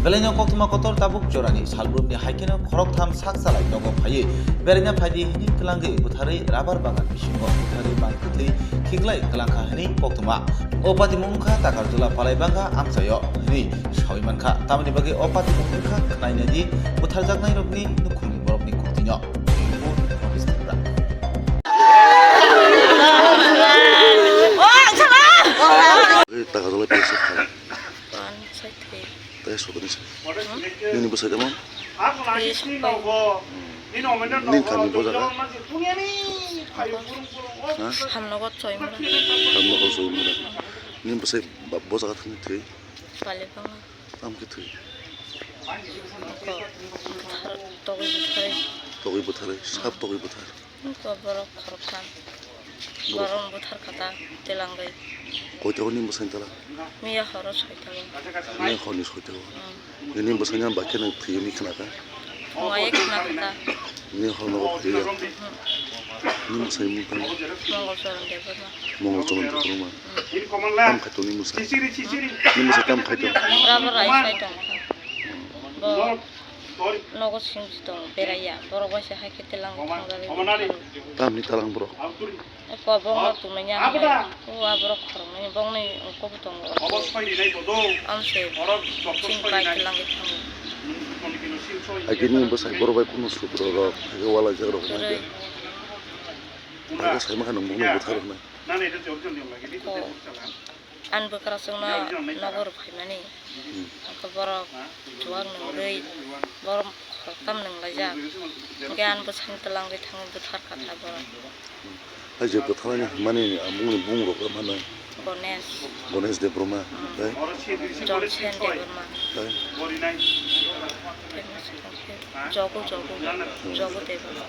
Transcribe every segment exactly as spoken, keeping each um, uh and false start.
Belai no koktwma kotor tabuk jorani salbrumni hai kheno khoroktham sak salai nogo phaiwi beraina phaidi hwnwi twlangwi bwtharwi rabar bagan bisingo bwtharwi bang kwthwi khiklai kwlangkha hwnwi koktwma. O patimung wngkha Takarjula Palaibanga amchaio hwnwi sawi mankha. Tamoni bagwi o patimung wngkha khwnainani bwtharjaknairokni nukhungni borokni kwthwino. Takarjula Palaibanga. Tei sotoni se. Hmm? Nini bwsai tamo? Tei sokpai. Nini kami bo jaga? Ha? Hamnogo Choimura. Hamnogo Choimura. Nini bwsai ba-, bo jaga thangwi thwi? Pale bangma. Tamo khe thwi? Ko buthar, togwi butharwi. Togwi butharwi, sab togwi buthar. Wngkha borok khoroktham. Borok. Borok buthar kha ta, telangwi. Koito ni bwsai tala? Miya horo soita o. Miya horni soita o. Hmm. Nini bwsai ni bakhe nang thwi ni khna kha? Wngya khna kha ta. Nini hor nogo thwi ya? Hmm. Nini bwsai mung tang? Mongol Choron Debbarma. Mongol Choron Debbarma. Hmm. Tam khai tong ni bwsai? Ni bwsai tam khai tong? Rubber rai sai tong kha. Bo Nogo singsi tong beraiya, borok bai se hai khe telang thangjagwi tongkha. Tamni talang borok? Eko bongno tongmani ang bai. O a borok khoroknwi bongni ungkukbo tongo. Amse chini bai telangwi thango. Agini bwsai borok bai kunu sutro rok, hai khe walaijak rok. Kwrwi. Hai khe sai mankha nwng bongno butharwi hwnwi. Ko. Ani bwkrasongno nogo rw phaimani. Hmm. Hwnkhe borok chuwak nungwi, borok khoroktham nunglaijak. Hwnkhe ani bwsakni twlangwi thangwi bwthar kha ta borok. Hai je bwtharnani hwnmani bumung rok mano. Ganesh. Ganesh Debbarma, hmm, tei? Johnson Debbarma. Tei? Tei masa khe Jogu, Jogu, hmm, Jogu Debbarma.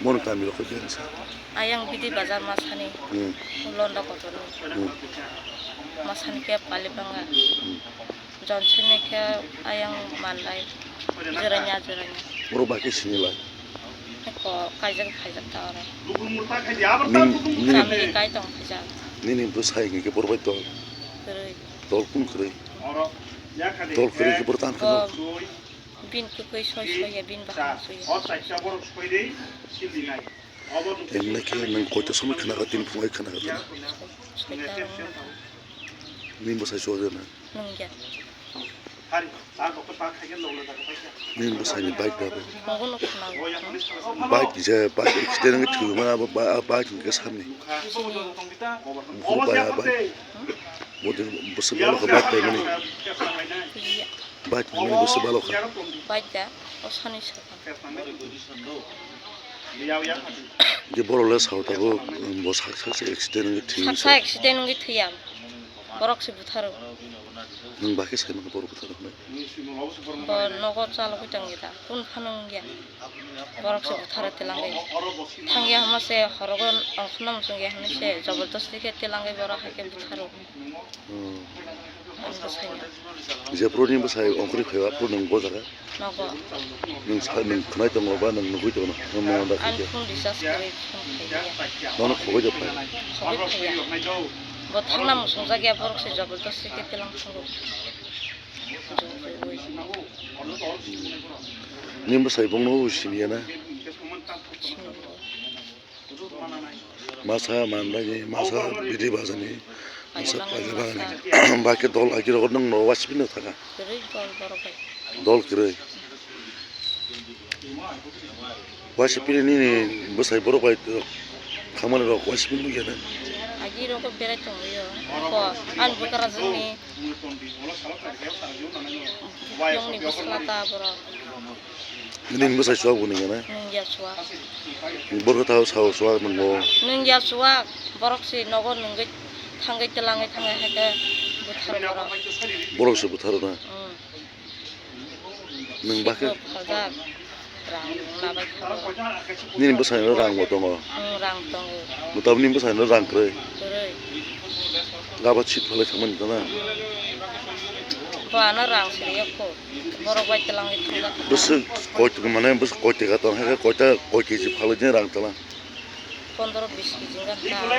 Bono kami rok khe biyang sa. Ayang bidi bazar masani. Hmm. Londa kotorni. Hmm. Masani khe Palibanga. Hmm. Johnsonni khe ayang Mandai. Jiranya, Jiranya. Borok bai khe sini lai? Ko kaijak phaijak ta oro. Ning, ning, family kai tong phaijak. Nini bwsai hwnkhe borok bai tol? Kwrwi. Tol kun kwrwi? Tol kwrwi khe borok tang phano? Bo Bini kwkwi soi soi ya, bini bahai soi ya. Emne khe nwng koito somoi khna kha, tini phungai khna kha tini? Soita wngkha. Nini bwsai chuwak ya na? Nungya. Nini bwsai ni bike da bo? Nogo no khna. Bike je, bike accident wngwi thwi mano abo, ba-, bike hwnkhe samni. Buphuru bai ha bike. Hmm? Bo de bwswk balo khe bike bai mani. Thwiya. Bike ni bwswk balo kha. Bike da, o sani sakha. Je borok le sao tabuk, bo sak sak se accident wngwi thwi. Sak sak accident wngwi thwiya. Borok se butharo. Nwng bai khe sai mankha borok butharo hwnwi? Bo nogo chalogwi tongya da. Kunu phano wngya. Borok se butharo telangwi. Thangya hwnma se horogo ongkhorno muchungya hwnwi se jobordosti khe telangwi borok hai khe butharo. Hmm. Ang bwsai no. Jephru ni bwsai ongkhorwi phaiba, aphuru nwng bo jaga? Nogo. Nwng sa, nwng khwnai tongo ba nwng nugwi tongo? Nwng mano da khaikhe? Ang phone recharge kwrwi phone phaiya. Nono khogwi da phai? Khogwi phaiya. Bo thangna muchungjak ya, borok se jobordosti khe telang thango. Nini bwsai bongno siniya na? Siniya. Masa Mandai ni, masa Bidi Bazar ni, masa Paja Bagan ni. Ba khe dol agi rogo nwng no waisipili no thaka? Kwrwi dol borok bai. Dol kwrwi. Waisipili nini bwsai borok bai thangmani rok waisipili nukya na? Agi rogo berai tongwi o. Ko ani bwkra jwngni. Nongni bwsla ta borok. Nini bwsai chuwak bo nungya na? Nungya chuwak. Borok tha sao chuwak nungbo? Nungya chuwak. Borok se nogo nungwi thangwi twlangwi thangwi hai khe buthar borok. Borok se butharo na? Hmm. Nwng bakhe? Siko phaljak. Rang labai thango. Nini bwsai no rang bo tongo? Hmm, rang tongo. Bo tabuk nini bwsai no rang kwrwi? Kwrwi. Gaba chip phalai thangmani tana? Bo ano rang siriya kho. Borok bai twlangwi thangjakha. Bwswk koi, mane bwswk koi teka tong hai khe koita, koi keji phalai ni rang tala? Pondro bis keji wngkha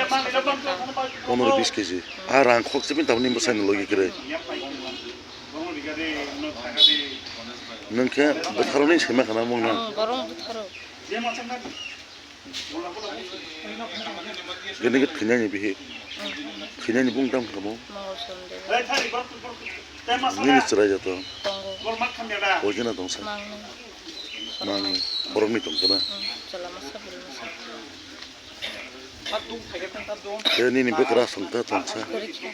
ta, sajagwi ta. Pondro bis keji. Hmm. A rang khokse bini tabuk nini bwsai ni logi kwrwi? Hmm. Nwng khe bwtharokni sima khana mungno? Ang borok bwtharo. Gini khe thwinaini bihik. Thwinaini bung tamo kha bo? Mongol Somdep. Nini chwrai joto? Tongo. Koi kheno tongsa? Mangni. Mangni. Borokni tongkha na? Chwla masa bwrwi masa. Khe nini bwkra swngkha tongsa? Kwrwi khe.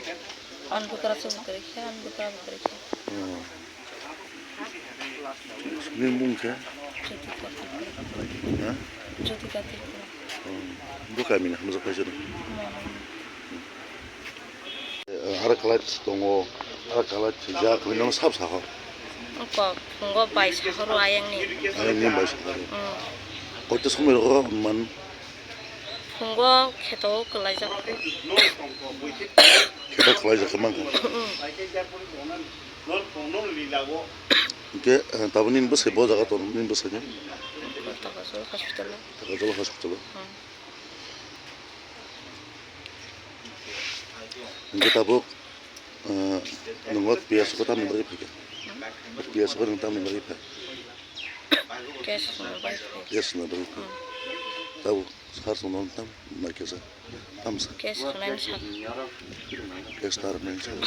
Ani bwkra se bo kwrwi khe, ani bwkra bo kwrwi khe. Oh. Nini mung khe? Jyotika Tripura. Ha? Jyotika Tripura. Oh. Bo kamini hamjak paijak. Mangni. Eh, aro kwlai tongo, aro kwlai thwijak hinwi nono sab saho. Wngkha, phungo bai sahoro ayangni. Ayangni bai sahoro. Mm. Koito somoi rogo man? Phungo kheto kwlaijak. Kheto kwlaijak khe mankha. Mm. Hwnkhe, eh, tabuk nini bwsai bo jaga tongo, nini bwsai ni? Takajol hospital o. Takajol hospital o. Mm. Hwnkhe tabuk, ah, nwng o P S o tamni bagwi phaikha? P S o nwng tamni bagwi phai? Case rwna bagwi phai. Case rwna bagwi phai. Hmm. Tabuk sar songno tam naikhe sa. Tamsa. Case rwnani sal. Case ta rwnani sal.